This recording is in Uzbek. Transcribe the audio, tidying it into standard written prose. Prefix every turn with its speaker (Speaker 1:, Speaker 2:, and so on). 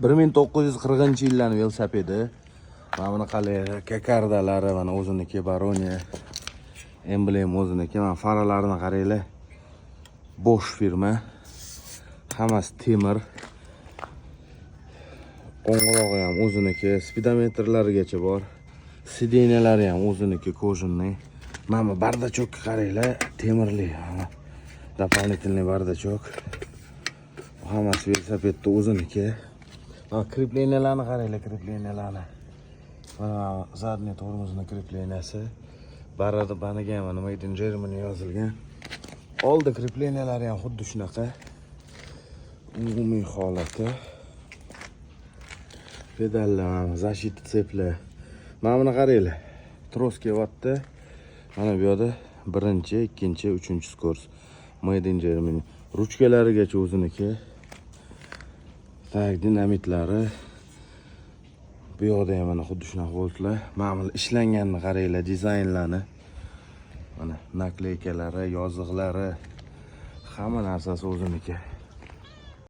Speaker 1: 1940-yillarni velosipedi. Mana bunaqali kokardalari, mana o'ziniki, Baronia emblem o'ziniki. Mana faralarini qaranglar. Bosch firma. Hammasi temir. Qo'ng'irog'i ham o'ziniki, spidometrlarigacha bor. Сиденья lari ham o'ziniki, кожаный. Mana bu бардачок ka qaranglar, temirli. Mana дополнительный бардачок. Bu hammasi velosipedda o'ziniki. Mana крепления larni qaranglar, крепления larni. Mana задний tormozini крепления si. Barada baniga ham mana Made in Germany yozilgan. Oldi крепления lari ham xuddi shunaqa. Umumiy holati. Pedallar, mana защита цепь lar. Mana buni qaranglar. Tros kelyapti. Mana bu yerda birinchi, ikkinchi, uchinchi скорость. Made in Germany. Ruchkalarigacha o'ziniki. Так, dinamitlari. Bu yoqda ham mana xuddi shunaqa boltlar. Mana bu ishlanganini qaranglar, dizaynlarni. Mana наклейка lari, yoziqlari, hamma narsasi o'ziniki.